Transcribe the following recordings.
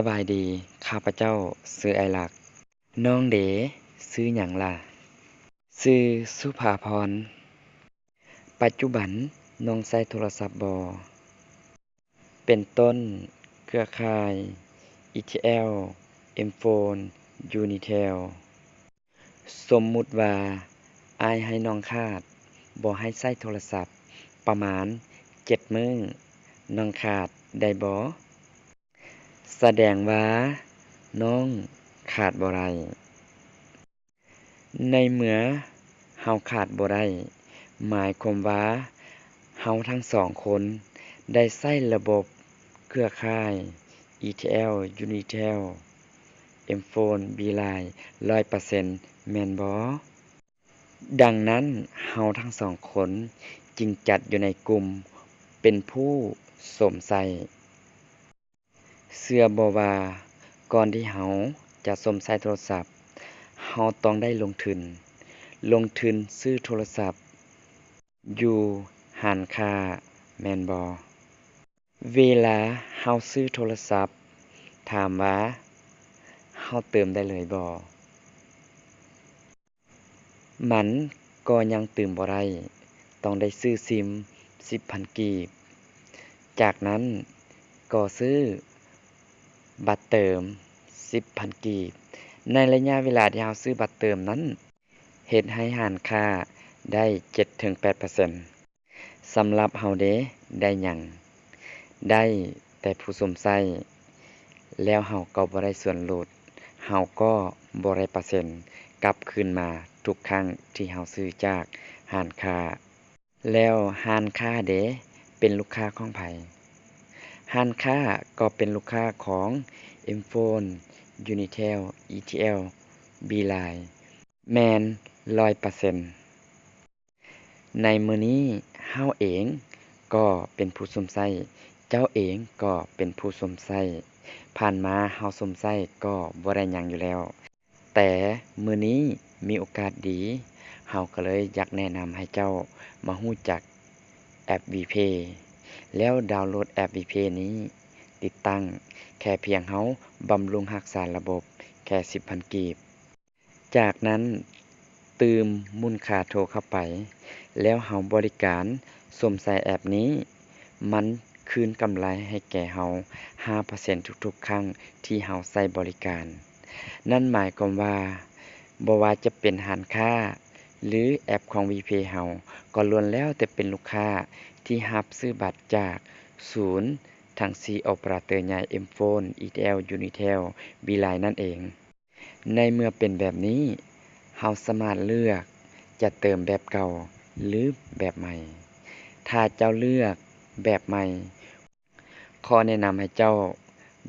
ສະບາຍດີ, ຂ້າພະເຈົ້າຊື່ອ້າຍລັກ. ນ້ອງເດ ຊື່ຫຍັງລະ? ຊື່ສຸພາພອນ. ປັດຈຸບັນນ້ອງໃຊ້ໂທລະສັບບໍ່? ເປັນຕົ້ນ ເຄືອຂ່າຍ ອີທີແອລ, ເອັມໂຟນ, ຢູນີເທວ. ສົມມຸດວ່າອ້າຍໃຫ້ນ້ອງຂາດ ບໍ່ໃຫ້ໃຊ້ໂທລະສັບປະມານເຈັດມື້, ນ້ອງຂາດໄດ້ບໍ່? ສະແດງວ່ານ້ອງຂາດບໍ່ໄດ້. ໃນເມື່ອເຮົາຂາດບໍ່ໄດ້, ໝາຍຄວາມວ່າເຮົາທັງສອງຄົນໄດ້ໃຊ້ລະບົບເຄືອຂ່າຍ ອີທີແອລ, ຢູນີເທວ, ເອັມໂຟນ, ບີລາຍ ຮ້ອຍເປີເຊັນ ແມ່ນບໍ່? ດັ່ງນັ້ນ, ເຮົາທັງສອງຄົນຈຶ່ງຈັດຢູ່ໃນກຸ່ມເປັນຜູ້ສົມໃຊ້. ເຊື່ອບໍ່ວ່າກ່ອນທີ່ເຮົາຈະສົມໃຊ້ໂທລະສັບ, ເຮົາຕ້ອງໄດ້ລົງທຶນ, ລົງທຶນຊື້ໂທລະສັບຢູ່ຮ້ານຄ້າ, ແມ່ນບໍ່? ເວລາເຮົາຊື້ໂທລະສັບ, ຖາມວ່າເຮົາເຕີມໄດ້ເລີຍບໍ່? ມັນກໍຍັງຕື່ມບໍ່ໄດ້, ຕ້ອງໄດ້ຊື້ຊິມສິບພັນກີບ, ຈາກນັ້ນກໍຊື້ບັດເຕີມສິບພັນກີບ. ໃນໄລຍະເວລາທີ່ເຮົາຊື້ບັດເຕີມນັ້ນ, ເຮັດໃຫ້ຮ້ານຄ້າໄດ້ເຈັດເຖິງແປດເປີເຊັນ. ສຳລັບເຮົາເດ ໄດ້ຫຍັງ? ໄດ້ແຕ່ຜູ້ຊົມໃຊ້, ແລ້ວເຮົາກໍບໍ່ໄດ້ສ່ວນຫຼຸດ, ເຮົາກໍບໍ່ໄດ້ເປີເຊັນກັບຄືນມາທຸກຄັ້ງທີ່ເຮົາຊື້ຈາກຮ້ານຄ້າ. ແລ້ວຮ້ານຄ້າເດ ເປັນລູກຄ້າຂອງໃຜ? ຮ້ານຄ້າກໍເປັນລູກຄ້າຂອງ ເອັມໂຟນ, ຢູນີເທວ, ອີທີແອລ, ບີລາຍ ແມ່ນຮ້ອຍເປີເຊັນ. ໃນມື້ນີ້ເຮົາເອງກໍເປັນຜູ້ຊົມໃຊ້, ເຈົ້າເອງກໍເປັນຜູ້ຊົມໃຊ້. ຜ່ານມາເຮົາຊົມໃຊ້ກໍບໍ່ໄດ້ຫຍັງຢູ່ແລ້ວ, ແຕ່ມື້ນີ້ມີໂອກາດດີ, ເຮົາກໍເລີຍຢາກແນະນຳໃຫ້ເຈົ້າມາຮູ້ຈັກແອັບ ວີເພ ແລ້ວດາວໂຫຼດແອັບ ວີເພ ນີ້, ຕິດຕັ້ງ, ແຄ່ພຽງເຮົາບຳລຸງຮັກສາລະບົບແຄ່ສິບພັນກີບ. ຈາກນັ້ນຕື່ມມູນຄ່າໂທເຂົ້າໄປ, ແລ້ວເຮົາບໍລິການຊົມໃຊ້ແອັບນີ້, ມັນຄືນກຳໄລໃຫ້ແກ່ເຮົາຫ້າເປີເຊັນທຸກໆຄັ້ງທີ່ເຮົາໃຊ້ບໍລິການ. ນັ້ນໝາຍຄວາມວ່າ ບໍ່ວ່າຈະເປັນຮ້ານຄ້າ ຫຼື ແອັບຂອງ ວີເພ ເຮົາ, ກໍລ້ວນແລ້ວແຕ່ເປັນລູກຄ້າທີ່ຮັບຊື້ບັດຈາກສູນທັງສີ່ໂອເປີເຣເຕີໃຫຍ່ ເອັມໂຟນ, ອີທີແອລ, ຢູນີເທວ, ບີລາຍ ນັ້ນເອງ. ໃນເມື່ອເປັນແບບນີ້, ເຮົາສາມາດເລືອກຈະເຕີມແບບເກົ່າ ຫຼື ແບບໃໝ່. ຖ້າເຈົ້າເລືອກແບບໃໝ່, ຂໍແນະນຳໃຫ້ເຈົ້າ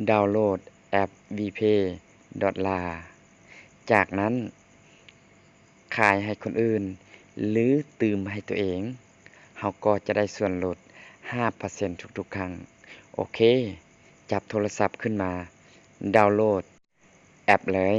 ດາວໂຫຼດແອັບ ວີເພ ດອດລາ ຈາກນັ້ນຂາຍໃຫ້ຄົນອື່ນ ຫຼື ຕື່ມໃຫ້ຕົວເອງ, ເຮົາກໍຈະໄດ້ສ່ວນຫຼຸດຫ້າເປີເຊັນທຸກໆຄັ້ງ. ໂອເຄ, ຈັບໂທລະສັບຂຶ້ນມາ, ດາວໂຫຼດ ແອັບເລີຍ.